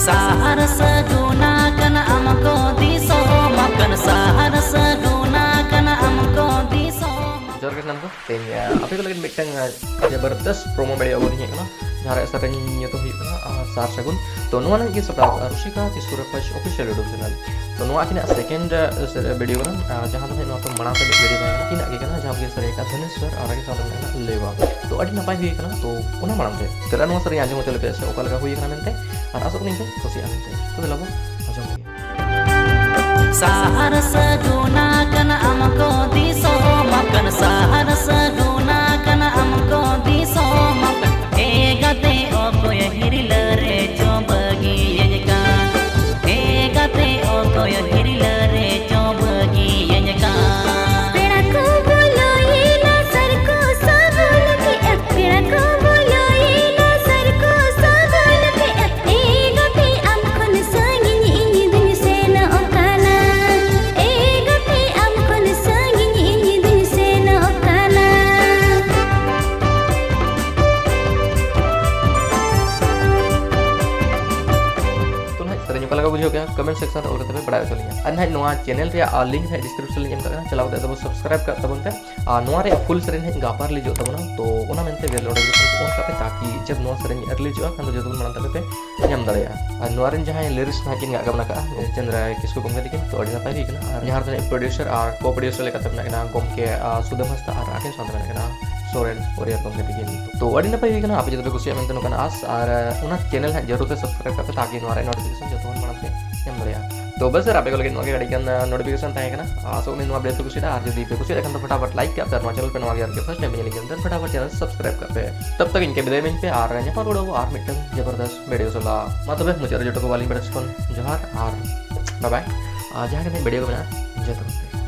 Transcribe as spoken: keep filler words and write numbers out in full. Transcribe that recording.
ᱥᱟᱦᱟᱨ ᱥᱟᱹᱜᱩᱱ ᱟᱠᱟᱱᱟ ᱟᱢ ᱠᱚ ᱫᱤᱥᱚᱢ ᱟᱠᱟᱱ, ᱥᱟᱦᱟᱨ ᱥᱟᱹᱜᱩᱱ ᱟᱠᱟᱱᱟ ᱟᱢ ᱠᱚ ᱫᱤᱥᱚᱢ᱾ ᱡᱚᱦᱟᱨ ᱜᱮ ᱥᱟᱱᱟᱢ ᱠᱚ, ᱛᱮᱦᱮᱧ, ᱟ, ᱟᱯᱮ ᱠᱚ ᱞᱟᱹᱜᱤᱫ ᱢᱤᱫᱴᱟᱝ, ᱟ, ᱡᱚᱵᱚᱨᱫᱚᱥᱛ promo video ᱟᱹᱜᱩ ᱦᱮᱡ ᱟᱠᱟᱱᱟ, ᱡᱟᱦᱟᱸ ᱨᱮᱭᱟᱜ ᱥᱮᱨᱮᱧ ᱧᱩᱛᱩᱢ ᱦᱩᱭᱩᱜ ᱠᱟᱱᱟ, ᱟ, ᱥᱟᱨ ᱥᱟᱹᱜᱩᱱ᱾ ᱛᱚ ᱱᱚᱣᱟ ᱞᱟᱹᱜᱤᱫ ᱜᱮ ᱥᱟᱯᱲᱟᱣ ᱠᱟᱜᱼᱟ ᱨᱩᱥᱤᱠᱟ ᱠᱤᱥᱠᱩ ᱨᱟᱯᱷᱟᱡᱽ official YouTube channel᱾ ᱛᱚ ᱱᱚᱣᱟ ᱟᱹᱠᱤᱱᱟᱜ second, ᱟ, ᱥᱮ-, video ᱠᱟᱱᱟ, ᱟ, ᱡᱟᱦᱟᱸ ᱫᱚ ᱱᱟᱦᱟᱜ ᱱᱚᱣᱟ ᱠᱷᱚᱱ ᱢᱟᱲᱟᱝ ᱨᱮ ᱢᱤᱫ video ᱛᱟᱦᱮᱸ ᱠᱟᱱᱟ, ᱟᱹᱠᱤᱱᱟᱜ ᱜᱮ ᱠᱟᱱᱟ, ᱡᱟᱦᱟᱸ ᱜᱮ ᱥᱮᱨᱮᱧ ᱟᱠᱟᱫ ᱫᱷᱚᱱᱮᱥᱣᱚᱨ ᱟᱨ ᱟᱹᱠᱤᱱ ᱥᱟᱶᱛᱮ ᱢᱮᱱᱟᱜ ᱠᱟᱱᱟ ᱞᱮᱣᱟ᱾ ᱛᱚ ᱟᱹᱰᱤ ᱱᱟᱯᱟᱭ ᱦᱩᱭ ᱠᱟᱱᱟ᱾ ᱛᱚ ᱚᱱᱟ ᱢᱟᱲᱟᱝ ᱛᱮ ᱪᱚᱞᱚ ᱱᱚᱣᱟ ᱥᱮᱨᱮᱧ ᱟᱸᱡᱚᱢ ᱦᱚᱪᱚ ᱞᱮᱯᱮ ᱥᱮ ᱚᱠᱟ ᱞᱮᱠᱟ ᱦᱩᱭ ᱠᱟᱱᱟ ᱢᱮᱱᱛᱮ, ᱟᱨ ᱟᱥᱚᱜ ᱠᱟᱹᱱᱟᱹᱧ ᱯᱮ ᱠᱩᱥᱤᱭᱟᱜᱼᱟ ᱢᱮᱱᱛᱮ᱾ ᱛᱚ ᱫᱮᱞᱟ ᱵᱚ ᱟᱸᱡᱚᱢ ᱞᱮᱜᱮ᱾ ᱥᱟᱦᱟᱨ ᱥᱟᱹᱜᱩᱱ ᱟᱠᱟᱱᱟ ᱟᱢ ᱠᱚ ᱫᱤᱥᱚᱢ ᱟᱠᱟᱱ, ᱥᱟᱦᱟᱨ ᱥᱟᱹᱜᱩᱱ ᱟᱠᱟᱱᱟ ᱟᱢ ᱠᱚ ᱫᱤᱥᱚᱢ ᱟᱠᱟᱱ᱾ ᱮ ᱜᱟᱛᱮ ᱚᱠᱚᱭ ᱦᱤᱨᱞᱟᱹ ᱨᱮ ᱪᱚ ᱵᱟᱹᱜᱤᱭᱟᱹᱧ ᱠᱟᱱ, ᱮ ᱜᱟᱛᱮ ᱚᱠᱚᱭ ᱦᱤᱨᱞᱟᱹ ᱨᱮ ᱪᱚ ᱵᱟᱹᱜᱤᱭᱟᱹᱧ ᱠᱟᱱ᱾ ᱯᱮᱲᱟ ᱠᱚ ᱵᱚᱞᱚᱭᱮᱱᱟ ᱥᱟᱨ ᱠᱚ ᱥᱟᱵᱚᱞ ᱠᱮᱫᱼᱟ, ᱯᱮᱲᱟ ᱠᱚ ᱵᱚᱞᱚᱭᱮᱱᱟ ᱥᱟᱨ ᱠᱚ ᱥᱟᱵᱚᱞ ᱠᱮᱫᱼᱟ᱾ ᱮ ᱜᱟᱛᱮ ᱟᱢ ᱠᱷᱚᱱ ᱥᱟᱺᱜᱤᱧ ᱤᱧ ᱫᱩᱧ ᱥᱮᱱᱚᱜ ᱠᱟᱱᱟ, ᱮ ᱜᱟᱛᱮ ᱟᱢ ᱠᱷᱚᱱ ᱥᱟᱺᱜᱤᱧ ᱤᱧ ᱫᱩᱧ ᱥᱮᱱᱚᱜ ᱠᱟᱱᱟ᱾ ᱛᱚ ᱱᱟᱦᱟᱜ ᱥᱮᱨᱮᱧ ᱚᱠᱟ ᱞᱮᱠᱟ ᱵᱩᱡᱷᱟᱹᱣ ᱠᱮᱜᱼᱟ, comment section ᱨᱮ ᱚᱞ ᱠᱟᱛᱮ ᱯᱮ ᱵᱟᱲᱟᱭ ᱦᱚᱪᱚ ᱞᱤᱧᱟ᱾ ᱟᱨ ᱱᱟᱦᱟᱜ ᱱᱚᱣᱟ channel ᱨᱮᱭᱟᱜ, ᱟ, link ᱱᱟᱦᱟᱜ description ᱨᱮ ᱞᱤᱧ ᱮᱢ ᱠᱟᱜ ᱠᱟᱱᱟ, ᱪᱟᱞᱟᱣ ᱠᱟᱛᱮ ᱟᱫᱚ ᱵᱚ subscribe ᱠᱟᱜ ᱛᱟᱵᱚᱱ ᱯᱮ᱾ ᱟᱨ ᱱᱚᱣᱟ ᱨᱮᱭᱟᱜ full ᱥᱮᱨᱮᱧ ᱱᱟᱦᱟᱜ ᱜᱟᱯᱟ releaseᱚᱜ ᱛᱟᱵᱚᱱᱟ, ᱛᱚ ᱚᱱᱟ ᱢᱮᱱᱛᱮ bell notification on ᱠᱟᱜ ᱯᱮ, ᱛᱟᱠᱤ ᱡᱟᱵ ᱱᱚᱣᱟ ᱥᱮᱨᱮᱧ releaseᱚᱜᱼᱟ, ᱠᱷᱟᱱ ᱫᱚ ᱡᱚᱛᱚ ᱠᱷᱚᱱ ᱢᱟᱲᱟᱝ ᱛᱮ ᱟᱯᱮ ᱯᱮ ᱧᱟᱢ ᱫᱟᱲᱮᱭᱟᱜᱼᱟ᱾ ᱟᱨ ᱱᱚᱣᱟ ᱨᱮᱱ ᱡᱟᱦᱟᱸᱭ lyrics ᱱᱟᱦᱟᱜ ᱠᱤᱱ ᱜᱟᱜ ᱜᱟᱵᱟᱱ ᱟᱠᱟᱫᱼᱟ, ᱪᱚᱱᱫᱨᱟ ᱠᱤᱥᱠᱩ ᱜᱚᱢᱠᱮ ᱛᱟᱹᱠᱤᱱ, ᱛᱚ ᱟᱹᱰᱤ ᱱᱟᱯᱟᱭ ᱦᱩᱭ ᱠᱟᱱᱟ᱾ ᱟᱨ ᱡᱟᱦᱟᱸ ᱨᱮ producer ᱟᱨ co-producer ᱞᱮᱠᱟᱛᱮ ᱢᱮᱱᱟᱜ ᱠᱤᱱᱟ ᱜᱚᱢᱠᱮ, ᱟ, ᱥᱩᱫᱟᱹᱢ ᱦᱟᱸᱥᱫᱟ ᱟᱨ ᱟᱹᱠᱤᱱ ᱥᱟᱶᱛᱮ ᱢᱮᱱᱟᱜ ᱠᱤᱱᱟ ᱥᱚᱨᱮᱱ ᱚᱨᱤᱭᱟᱨ ᱜᱚᱢᱠᱮ ᱛᱟᱹᱠᱤᱱ᱾ ᱛᱚ ᱟᱹᱰᱤ ᱱᱟᱯᱟᱭ ᱦᱩᱭ ᱠᱟᱱᱟ, ᱟᱯᱮ ᱡᱚᱛᱚ ᱯᱮ ᱠᱩᱥᱤᱭᱟᱜᱼᱟ ᱢᱮᱱᱛᱮ ᱱᱚᱝᱠᱟᱱ ᱟᱥ᱾ ᱟᱨ, ᱟ, ᱚᱱᱟ channel ᱦᱟᱸᱜ ᱡᱟᱹᱨᱩᱲ ᱯᱮ subscribe ᱠᱟᱜ ᱯᱮ, ᱛᱟᱠᱤ ᱱᱚᱣᱟ ᱨᱮᱭᱟᱜ notification ᱡᱚᱛᱚ ᱠᱷᱚᱱ ᱢᱟᱲᱟᱝ ᱯᱮ ᱧᱟᱢ ᱫᱟᱲᱮᱭᱟᱜᱼᱟ᱾ ᱛᱚ ᱵᱮᱥ, ᱟᱨ ᱟᱯᱮ ᱠᱚ ᱞᱟᱹᱜᱤᱫ ᱱᱚᱣᱟ ᱜᱮ ᱟᱹᱰᱤ ᱜᱟᱱ, ᱟ, notification ᱛᱟᱦᱮᱸ ᱠᱟᱱᱟ᱾ ᱟᱥᱚᱜ ᱠᱟᱹᱱᱟᱹᱧ ᱱᱚᱣᱟ video ᱯᱮ ᱠᱩᱥᱤᱭᱟᱜᱼᱟ, ᱟᱨ ᱡᱩᱫᱤ ᱯᱮ ᱠᱩᱥᱤᱭᱟᱜ ᱠᱷᱟᱱ ᱫᱚ ᱯᱷᱟᱴᱟᱯᱷᱟᱴ like ᱠᱟᱜ ᱯᱮ, ᱟᱨ ᱱᱚᱣᱟ channel ᱯᱮ ᱱᱚᱣᱟ ᱜᱮ ᱟᱨᱠᱤ first time ᱯᱮ ᱧᱮᱞ ᱧᱟᱢ ᱠᱷᱟᱱ ᱯᱷᱟᱴᱟᱯᱷᱟᱴ channel subscribe ᱠᱟᱜ ᱯᱮ᱾ ᱛᱚᱵ ᱛᱚᱠ ᱤᱱᱠᱟᱹ ᱵᱤᱫᱟᱹᱭ ᱢᱮᱧ ᱯᱮ, ᱟᱨ ᱧᱟᱯᱟᱢ ᱨᱩᱣᱟᱹᱲᱚᱜ ᱟᱵᱚ ᱟᱨ ᱢᱤᱫᱴᱟᱝ ᱡᱚᱵᱚᱨᱫᱚᱥᱛ video ᱥᱟᱞᱟᱜ᱾ ᱢᱟ ᱛᱚᱵᱮ ᱢᱩᱪᱟᱹᱫ ᱨᱮ ᱡᱚᱛᱚ ᱠᱚ ᱟᱹᱞᱤᱧ ᱯᱟᱦᱴᱟ ᱥᱮᱫ ᱠᱷᱚᱱ ᱡᱚᱦᱟᱨ ᱟᱨ bye bye᱾ ᱟᱨ ᱡᱟᱦᱟᱸ ᱜᱮ ᱱᱟᱦᱟᱜ video ᱠᱚ ᱢᱮᱱᱟᱜᱼᱟ, ᱡᱚᱛᱚ ᱠᱚᱜᱮ